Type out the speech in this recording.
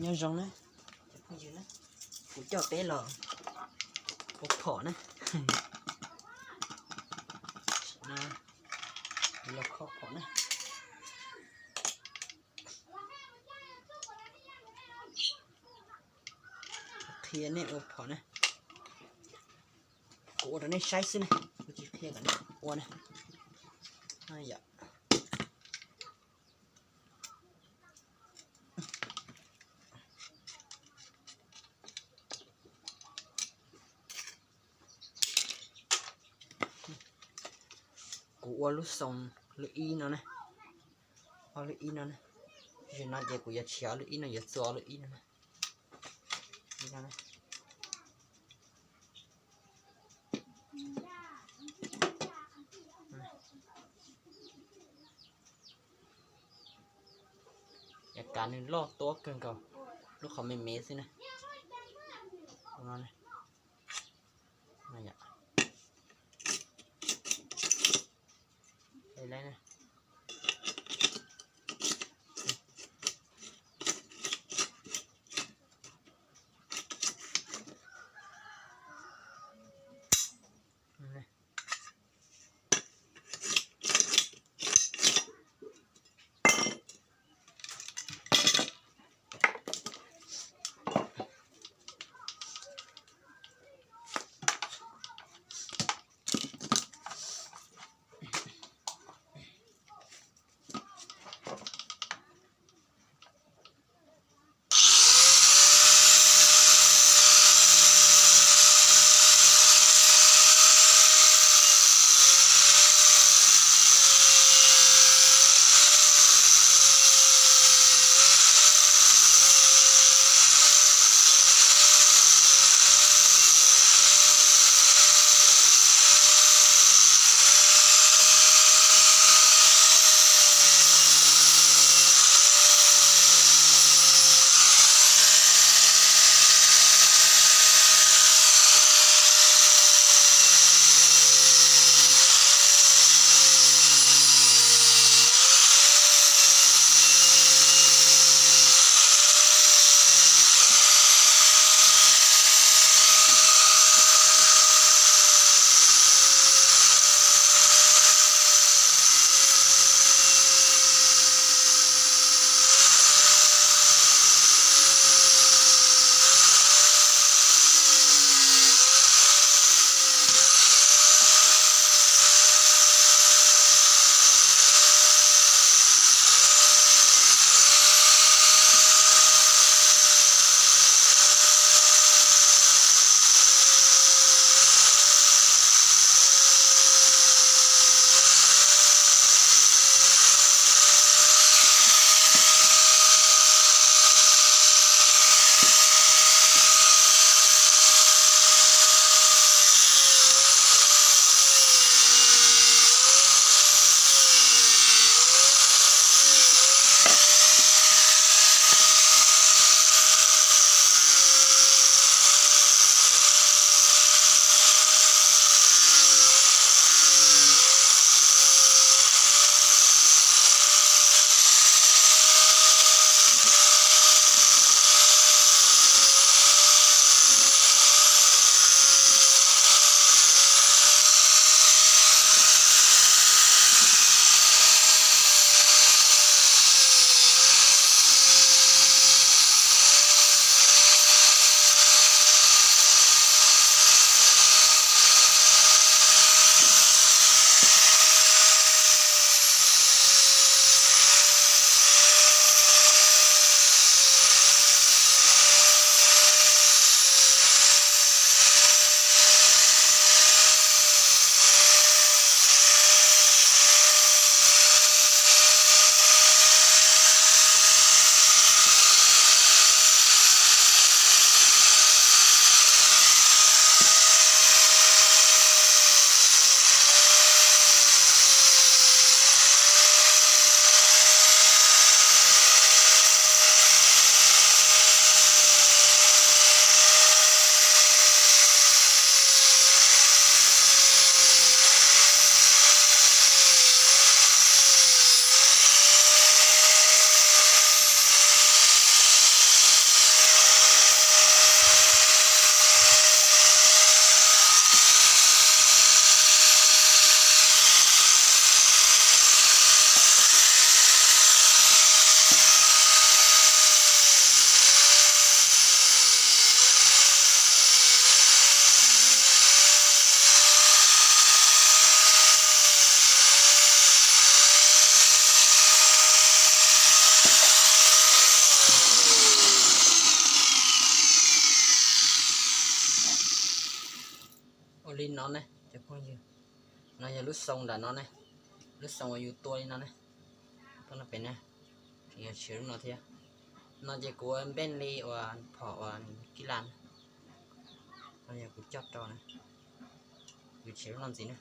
Nyob zoo na, kuv coj peb los ua phom na. Los kho phom na. Qhia nej ua phom na. Kuv ua rau nej saib xwb ne, kuv tsis qhia kom nej ua na. Kuv ua lub xoo lub ib no ne, ob lub ib no ne. Tam sim no ces kuv yuav tshiav ob lub ib no, yuav txua ob lub ib no ne. Yuav kav nws loj tuab kawg nkaus, lub qhov me me xwb na. Li no ne cov phooj ywg, no yog lub xoo nram no ne, lub xoo uas yus tua li no ne, tuaj no pem na, yog tshiav lub no thiab. No ces kuv ua npej li uas phom uas kib las, no yog kuv coj rau na, kuv tshiav lub no ntxiv na.